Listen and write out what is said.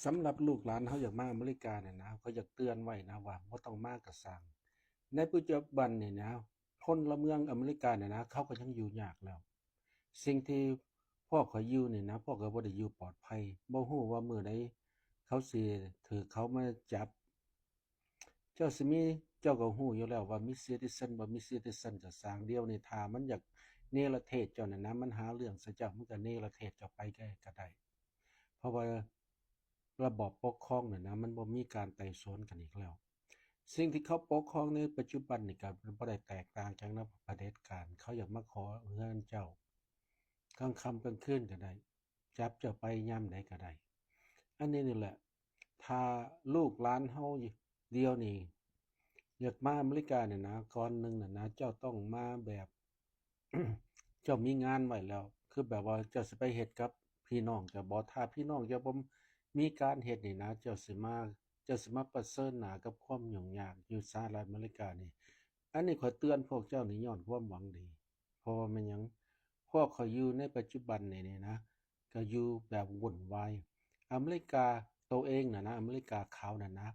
ສຳລັບລູກຫຼານເຮົາຢາກມາອາເມລິການີ້ນະ ເຂົາຢາກເຕືອນໄວ້ນະວ່າບໍ່ຕ້ອງມາກະຊ່າງ. ໃນປັດຈຸບັນນີ້ນະ ພົນລະເມືອງອາເມລິການີ້ນະ ເຂົາກໍຍັງຢູ່ຍາກແລ້ວ. ສິ່ງທີ່ພວກຂ້ອຍຢູ່ນີ້ນະ ພວກຂ້ອຍບໍ່ໄດ້ຢູ່ປອດໄພ. ບໍ່ຮູ້ວ່າມື້ໃດເຂົາຊິຖືກເຂົາມາຈັບ. ເຈົ້າຊິມີ ເຈົ້າກໍຮູ້ຢູ່ແລ້ວວ່າມີ citizen ບໍ່ມີ citizen ກະຊ່າງ. ດຽວນີ້ຖ້າມັນຢາກເນລະເທດເຈົ້ານັ້ນນະ ມັນຫາເລື່ອງໃສ່ເຈົ້າ ມັນກະເນລະເທດເຈົ້າໄປກະ ກະໄດ້. ເພາະວ່າລະບອບປົກຄອງນັ້ນນະ ມັນບໍ່ມີການໄຕ່ສວນກັນອີກແລ້ວ. ສິ່ງທີ່ເຂົາປົກຄອງໃນປັດຈຸບັນນີ້ກະບໍ່ໄດ້ແຕກຕ່າງຈາກນຳຜະເດັດການ. ເຂົາຢາກມາຂໍເຮືອນເຈົ້າ ກາງຄ່ຳກາງຄືນກະໄດ້ ຈັບເຈົ້າໄປຍາມໃດກະໄດ້. ອັນນີ້ນີ້ແຫຼະ ຖ້າລູກຫຼານເຮົາດຽວນີ້ຢາກມາອາເມລິການີ້ນະ ກ່ອນໜຶ່ງນັ້ນນະ ເຈົ້າຕ້ອງມາແບບ ເຈົ້າມີງານໄວ້ແລ້ວ ຄືແບບວ່າເຈົ້າຊິໄປເຮັດກັບພີ່ນ້ອງເຈົ້າບໍ່? ຖ້າພີ່ນ້ອງເຈົ້າບໍ່ມີການເຮັດນີ້ນະ ເຈົ້າຊິມາ ເຈົ້າຊິມາປະເຊີນໜ້າກັບຄວາມຫຍຸ້ງຍາກຢູ່ສະຫະລັດອາເມລິການີ້. ອັນນີ້ຂ້ອຍເຕືອນພວກເຈົ້ານີ້ຍ້ອນຄວາມຫວັງດີ. ເພາະວ່າແມ່ນຫຍັງ? ພວກຂ້ອຍຢູ່ໃນປັດຈຸບັນນີ້ນີ້ນະ ກະຢູ່ແບບວຸ່ນວາຍ. ອາເມລິກາໂຕເອງນະນະ ອາເມລິກາຂາວນະນະ